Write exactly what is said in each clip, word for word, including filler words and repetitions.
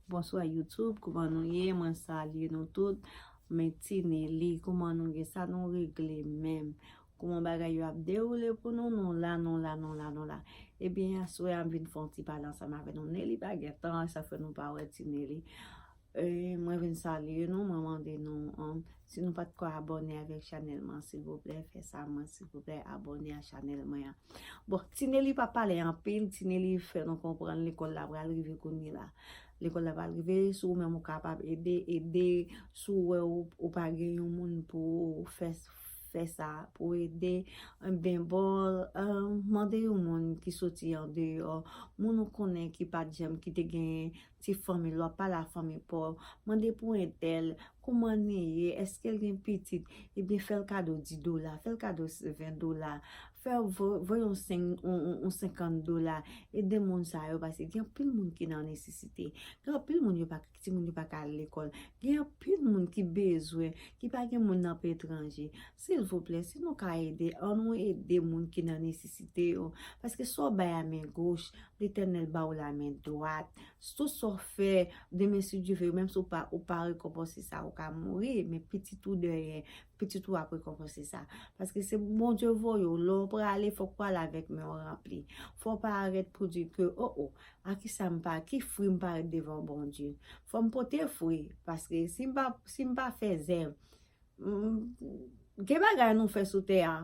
Bonswa YouTube, kouman nou ye? Mwen salye nou tout. Men Ti Nelly, kouman nou ye? Sa nou regle menm? Kouman bagay yo ap dewoule pou nou? Nou la, nou la, nou la, nou la. Ebyen, aswè a m vin fè yon ti pale ansanm avè nou. Nelly pa gen tan, sa fè nou pa wè Ti Nelly. E, mwen vin salye nou, mwen mande nou, um, si nou pa t ko abòne avèk chanèl mwen, silvouplè, fè sa mwen, silvouplè, abòne a chanèl mwen an. Bon, Ti Nelly pa pale anpil, Ti Nelly fè nou konprann lekòl la pral rive kounye la. Lekòl la pral rive, si ou menm ou kapab ede, ede, si ou wè ou, ou pa gen yon moun pou fè, fè sa, pou ede, ben bon, um, mande yon moun ki soti andeyò, moun ou konnen ki pa t janm, ki te gen ti fanmi l, w ap pale a fanmi pa w, mande pou entèl, kouman li ye, èske l gen pitit, ebyen fè l kado dis dola, fè l kado ven dola, fè voye yon senkant dola, ede moun sa yo, paske gen anpil moun ki nan nesesite, gen anpil moun yo pa, timoun yo pa ka al lekòl, gen anpil moun ki bezwen, ki pa gen moun nan peyi etranje, silvouplè, si nou ka ede, ann nou ede moun ki nan nesesite yo, paske sa w bay a men goch, Letènèl ba w la men dwat. Tout sa w fè, demen si Dye vle, menm si w pa, ou pa rekonpanse sa, ou ka mouri, men pitit ou dèyè, pitit ou ap rekonpanse sa. Paske se Bondye voye w, lè w prale, fòk ou ale avèk men w ranpli. Fò w pa arèt pou di ke, o, o, a kisa m pa, ki fwi m pa ret devan Bondye. Fò m pote fwi, paske si m pa, si m pa fè zèv, gen bagay nou fè sou tè a.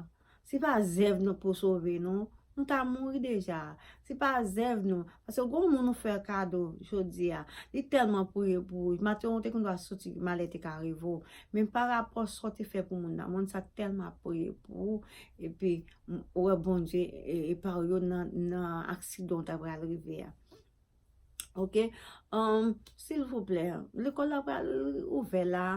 Se pa zèv nou pou sove nou. Nou ta mouri deja. Se pa zèv nou. Paske gwo moun ou fè kado jodi a. Li tèlman priye pou ou. Maten ou te konn dwa soti malè te ka rive w. Men pa rapò sa w te fè pou moun nan. Moun sa tèlman ap priye pou ou. Epi ou wè Bondye e, e pa w yo nan, nan aksidan w ta pral rive a. Ok? Um, silvouplè, lekòl la pral ouvè la.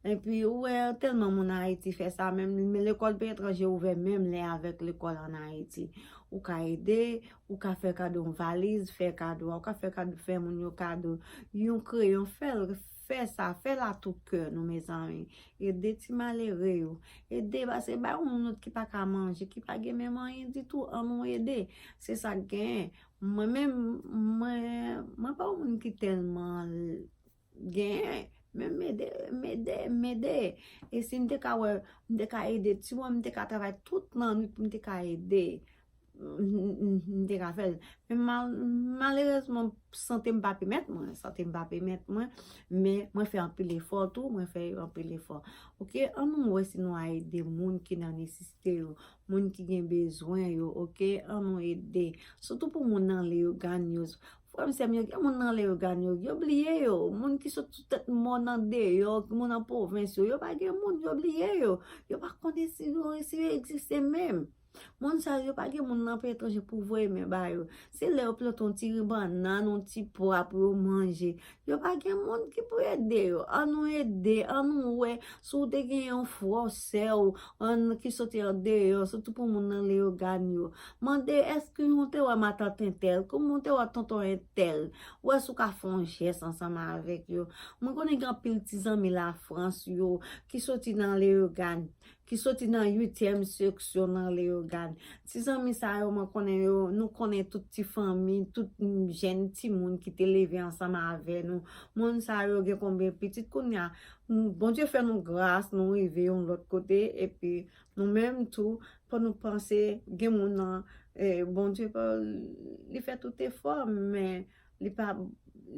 Epi, ou wè, tèlman moun Ayiti fè sa, menm, men lekòl peyi etranje ouvè menm lè avèk lekòl ann Ayiti. Ou ka ede, ou ka fè kado yon valiz, fè kado, ou ka fè kado, fè moun yo kado yon kreyon, fè l, fè sa, fè l a tou kè nou, mezanmi. Ede ti malere yo. Ede, paske ba yon moun ki pa ka manje, ki pa gen menm anyen ditou, ann nou ede. Se sa k genyen. Mwen menm, mwen, mwen pa yon moun ki tèlman genyen, men m ede, m ede, m ede. E si m te ka wè, m te ka ede, ti mwen, m te ka travay tout lannwit pou m te ka ede. M, m, m te ka fè l. Men mal, malerezman, sante m pa pèmèt mwen, sante m pa pèmèt mwen, men mwen fè anpil efò tou, mwen fè anpil efò. Ok, ann nou wè si nou a ede moun ki nan nesesite yo, moun ki gen bezwen yo, ok, ann nou ede. Sitou pou moun nan Leyogàn yo, frè m, sè m yo, gen moun nan Leyogàn yo, yo bliye yo. Moun ki sot sou tèt mòn andeyò, moun nan pwovens yo, yo pa gen moun, yo bliye yo. Yo pa konnen si yo, si yo egziste menm. Moun sa yo pa gen moun nan peyi etranje pou voye men ba yo. Se lè yo plante yon ti bannann, yon ti pwa pou yo manje. Yo pa gen moun ki pou ede yo. Ann nou ede, ann nou wè si w te gen yon frè w, sè w, ann ki soti andeyò, sitou pou moun nan Leyogàn yo. Mande, èske w te wè matant entèl, kòman w te wè tonton entèl? Ou wè si w ka fè yon jès ansanm avèk yo. Mwen konnen gen anpil ti zanmi Lafrans yo ki soti nan Leyogàn, ki soti nan uityèm seksyon nan Leyogàn. Ti zanmi sa yo, mwen konnen yo, nou konnen tout ti fanmi, tout jèn timoun ki te leve ansanm avè nou. Moun sa yo gen konbyen pitit kounye a? Bondye fè nou gras, nou rive yon lòt kote, epi nou menm tou, fò nou panse, gen moun nan, eh, Bondye pa, li fè tout efò, men li pa,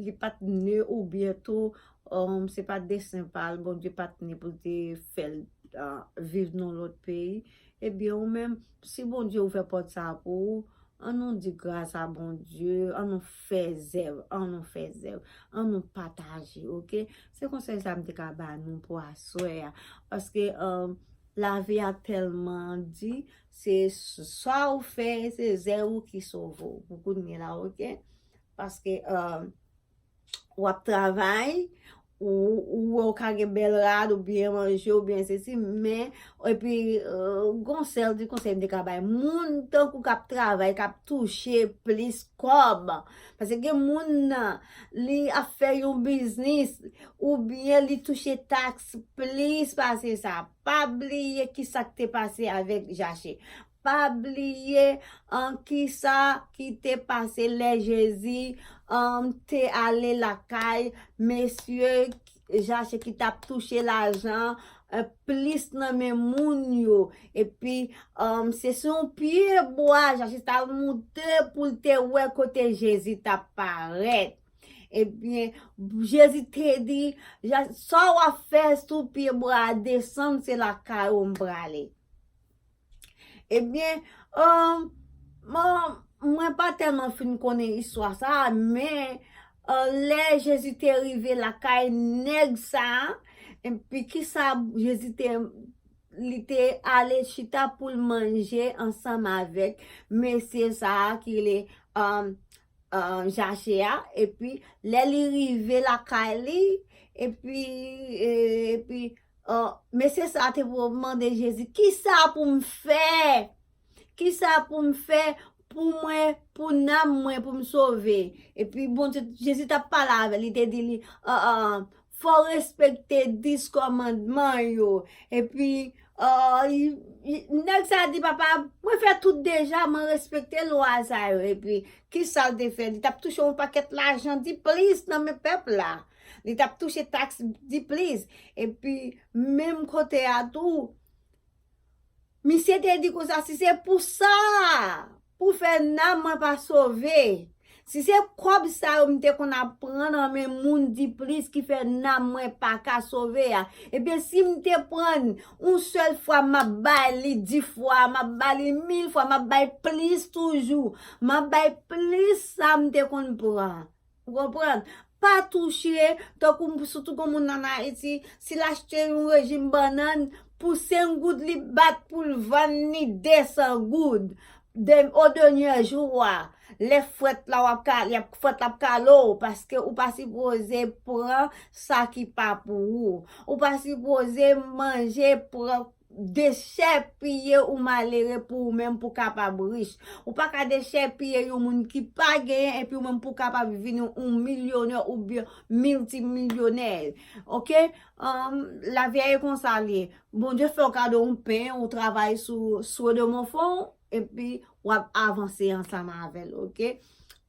li pa t ne oubyen tou, um, se pa desen pa l, Bondye pa t ne pou l te fè l, ah, viv nan lòt peyi. Ebyen, ou menm, si Bondye ouvè pòt sa a pou ou, ann nou di gras a Bondye, ann nou fè zèv, ann nou fè zèv, ann nou pataje, ok? Se konsèy sa m te ka ba nou pou aswè a. Paske, um, lavi a tèlman di, se s-, sa ou fè, se zèv ou ki sove w pou kounye la, ok? Paske, um, w ap travay, ou, ou wè w ka gen bèl rad, ou byen manje, ou byen sesi, men, epi, euh, gon sèl ti konsèy m te ka bay, moun tankou k ap travay, k ap touche plis kòb. Paske gen moun nan, li ap fè yon biznis, oubyen li touche taks plis pase sa. Pa bliye ki sa k te pase avèk Jache. pa bliye an kisa ki te pase lè Jezi an te ale lakay mesye Jache ki t ap touche lajan plis nan men moun yo. Epi se sou yon pye bwa Jache t al moute pou l te wè kote Jezi t ap parèt. Ebyen, Jezi te di, sa w ap fè sou pye bwa a, desann, se lakay ou m prale. Ebyen, mwen pa tèlman fin konnen istwa sa a, men lè Jezi te rive lakay nèg sa a, epi kisa Jezi te li te ale chita pou l manje ansanm avèk mesye sa a ki rele Jache a. Epi lè li rive lakay li, epi epi mesye sa a te mande Jezi, kisa pou m fè? Kisa pou m fè pou mwen, pou nanm mwen, pou m sove? Epi Bondye, Jezi t ap pale avè l, li te di li, fò w respekte dis kòmandman yo. Epi nèg sa a di, papa, mwen fè tout deja, mwen respekte lwa sa yo. Epi kisa l te fè? Li t ap touche yon pakèt lajan diplis nan men pèp la. Li t ap touche taks diplis. Epi menm kote a tou, misye te di konsa, si se pou sa, pou fè nanm mwen pa sove, si se kòb sa yo m te konn ap pran nan men moun diplis ki fè nanm mwen pa ka sove a, ebyen si m te pran yon sèl fwa, m ap bay li dis fwa, m ap bay li mil fwa, m ap bay plis toujou, m ap bay plis sa m te konn pran. Ou konprann? Pa touche, tankou sitou gon moun ann Ayiti, si l achte yon rejim bannann, pou senk goud li bat pou l vann li desan goud. De, o dènyè jou a, lè frèt la w ap ka, y ap, frèt la ap kale w, paske ou pa sipoze pran sa ki pa pou ou. Ou pa sipoze manje, pran dechèpiye ou malere pou ou menm pou kapab rich. Ou pa ka dechèpiye yon moun ki pa genyen epi ou menm pou kapab vin yon milyonè oubyen miltimilyonè. Oke? Lavi a e konsa l ye. Bondye fè w kado yon pen, ou travay sou, sou de mon fon, epi w ap avanse ansanm avè l, oke?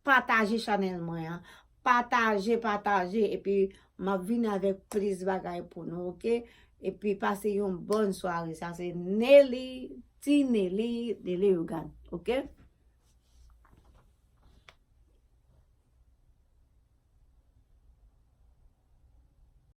Pataje chanèl mwen an. Pataje, pataje, epi m ap vin avèk plis bagay pou nou, oke? Epi pase yon bòn sware. Sa se Nelly, ti Nelly, Nelly Yogan, oke?